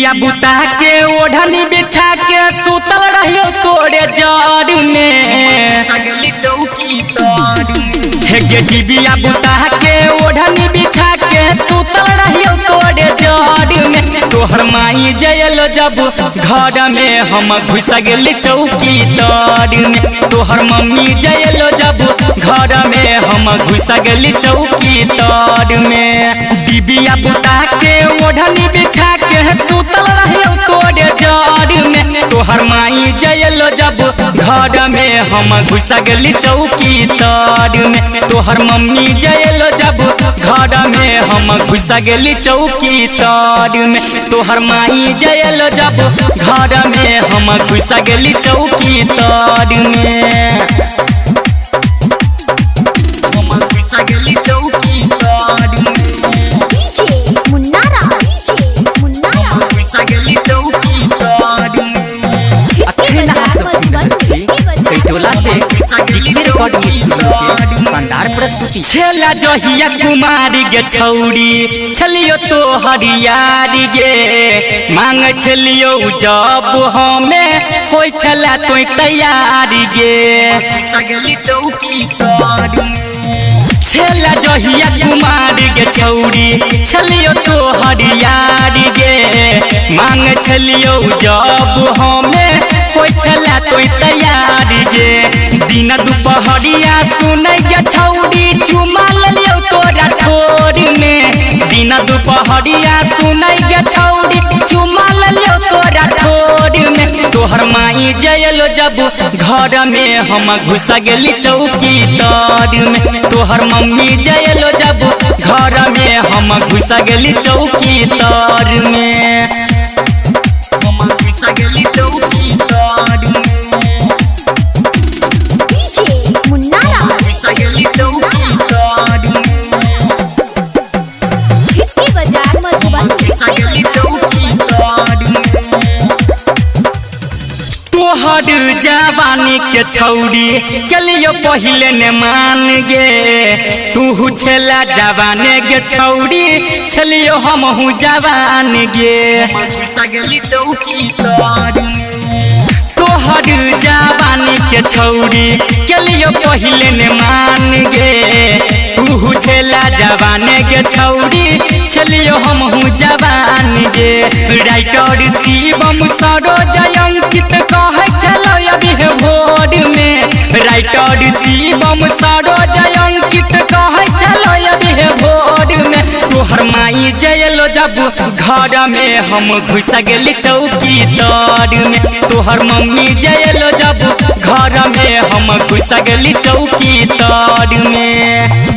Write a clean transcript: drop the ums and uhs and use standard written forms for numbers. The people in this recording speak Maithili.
डिबिया बुता के ओढ़नी बिछा के सुतल रहियो तोरे जड़ में। हे गे डिबिया बुता के ओढ़नी बिछा के सुतल रहियो तोरे जड़ में। तोहर माई जयल जब घर में हम घुस गेली चौकी तर में। तोहर मम्मी जयल जब घर में हम घुस गेली चौकी तर में। डिबिया बुता के ओढ़नी बिछा के सुतल रहियो तोरे जड़ में। तोहर माई जयल जब घर में हम घुस गेली चौकी तर में। तोहर मम्मी जयल जब घर में हम घुस गेली चौकी तर में। तोहर माई जयल जब घर में हम घुस गेली चौकी तर में। हम घुस गेली चौकी तर में। डीजे मुन्ना राज, डीजे मुन्ना राज। घुस गेली चौकी तर में। हिटकी बाजार मधुबन, हिटकी बाजार कैटोला से डीके रिकॉर्डिंग स्टूडियो के शानदार प्रस्तुति। छेला जहिया कुमारी गे छौरी छलियो तो हरियारी गे। मांग छलियो जब हमें होई छला तो तैयारी गे। छेला जहिया कुमारी गे छौरी छलियो तो हरियारी गे। मांग छलियो जब हमें होई छला तो तैयारी गे। दिन दुपहरिया सुनै गे छौरी चुमा लेलियो तोरा ठोर में। दिन दुपहरिया सुनै गे छौरी चुमा लेलियो तोरा ठोर में। तोहर माई जयल जब घर में हम घुस गेली चौकी तर में। तोहर मम्मी जयल जब घर में हम घुस गेली चौकी तर में। हम घुस गेली चौकी तर में। डीजे मुन्ना राज, घुस गेली चौकी तर में। हिटकी बाजार मधुबन, हिटकी बाजार मधुबन। तोहर जवानी के छौरी चलियो पहिले ने मान गे। तू छेला जवाने गे छौरी छलियो हमहू जवान गे। तोहर जवानी के छौरी चलियो पहिले ने मान गे। तू छेला जवाने गे छौरी छलियो हमहू जवान गे। राइटर शिवम सरोज अंकित कहै छलो अभी भोर में। राइटर शिवम सरोज अंकित कहै छलो अभी भोर में। तोहर माई जयल जब घर में हम घुस गेली चौकी तर में। तोहर मम्मी जयल जब घर में हम घुस गेली चौकी तर में।